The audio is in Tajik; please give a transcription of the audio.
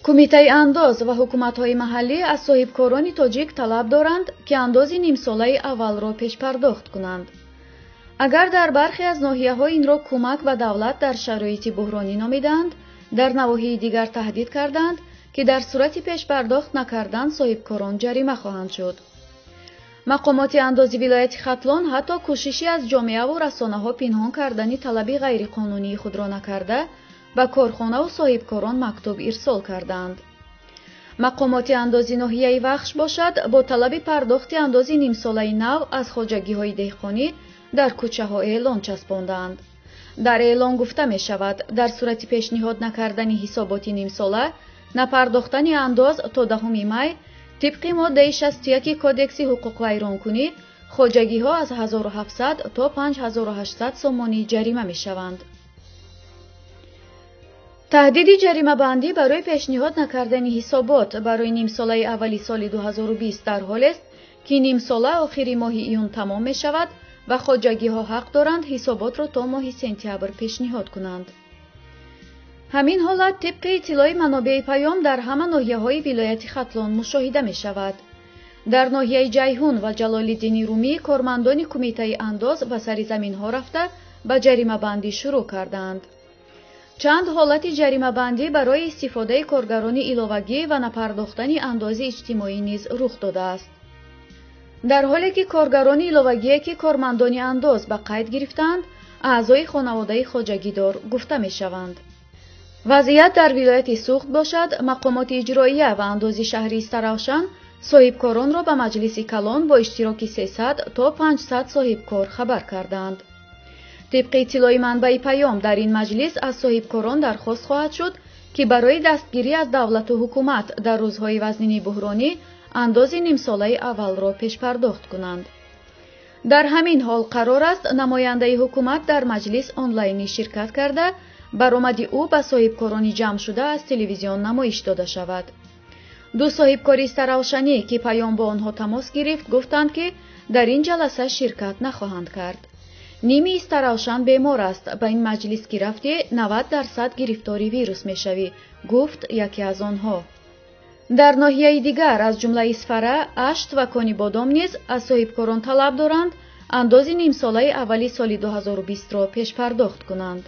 Кумитаи андоз ва ҳукуматҳои маҳаллӣ аз соҳибкорони тоҷик талаб доранд, ки андози нимсолаи аввалро пешпардохт кунанд. Агар дар бархе аз ноҳияҳо инро кӯмак ба давлат дар шароити буҳронӣ номидаанд, дар навоҳии дигар таҳдид карданд, ки дар сурати пешпардохт накардан соҳибкорон ҷарима хоҳанд шуд. Мақомоти андози вилояти Хатлон ҳатто кӯшиши аз ҷомеаву расонаҳо пинҳон кардани талаби ғайриқонунии худро накарда, ба корхонаву соҳибкорон мактуб ирсол кардаанд. Мақомоти андози ноҳияи Вахш бошад, бо талаби пардохти андози нимсолаи нав аз хоҷагиҳои деҳқонӣ дар кӯчаҳо эълон часпондаанд. Дар эълон гуфта мешавад, дар сурати пешниҳод накардани ҳисоботи нимсола, напардохтани андоз то 10 май тибқи моддаи 61 Кодекси ҳуқуқвайронкунӣ хоҷагиҳо аз 1700 то 5800 сомонӣ ҷарима мешаванд. Таҳдиди ҷаримабандӣ барои пешниҳод накардани ҳисобот барои нимсолаи аввали соли 2020 дар ҳолест, ки нимсола охири моҳи июн тамом мешавад ва хоҷагиҳо ҳақ доранд ҳисоботро то моҳи сентябр пешниҳод кунанд. Ҳамин ҳолат тибқи иттилои манобеи Паём дар ҳама ноҳияҳои вилояти Хатлон мушоҳида мешавад. Дар ноҳияи Ҷайҳун ва Ҷалолиддини Румӣ кормандони кумитаи андоз ба сари заминҳо рафта ба ҷаримабандӣ шурӯъ кардаанд. Чанд ҳолати ҷаримабандӣ барои истифодаи коргарони иловагӣ ва напардохтани андози иҷтимоӣ низ рух додааст. Дар ҳоле ки коргарони иловагие, ки кормандони андоз ба қайд гирифтаанд, аъзои хонаводаи хоҷагидор гуфта мешаванд. Вазъият дар вилояти Суғд бошад, мақомоти иҷроия ва андози шаҳри Истаравшан соҳибкоронро ба маҷлиси калон бо иштироки 300 то 500 соҳибкор хабар кардаанд. Тибқи иттилои манбаи Паём, дар ин маҷлис аз соҳибкорон дархост хоҳад шуд, ки барои дастгирӣ аз давлату ҳукумат дар рӯзҳои вазнини буҳронӣ андози нимсолаи аввалро пешпардохт кунанд. Дар ҳамин ҳол қарор аст намояндаи ҳукумат дар маҷлис онлайнӣ ширкат карда, баромади ӯ ба соҳибкорони ҷамъшуда аз телевизион намоиш дода шавад. Ду соҳибкори Истаравшанӣ, ки Паём бо онҳо тамос гирифт, гуфтанд, ки дар ин ҷаласа ширкат нахоҳанд кард. Ними Истаравшан бемор аст, ба ин маҷлис ки рафтӣ 90% гирифтори вирус мешавӣ, гуфт яке аз онҳо. Дар ноҳияи дигар, аз ҷумла Исфара, Ашт ва Конибодом низ аз соҳибкорон талаб доранд андози нимсолаи аввали соли 2020-ро пешпардохт кунанд.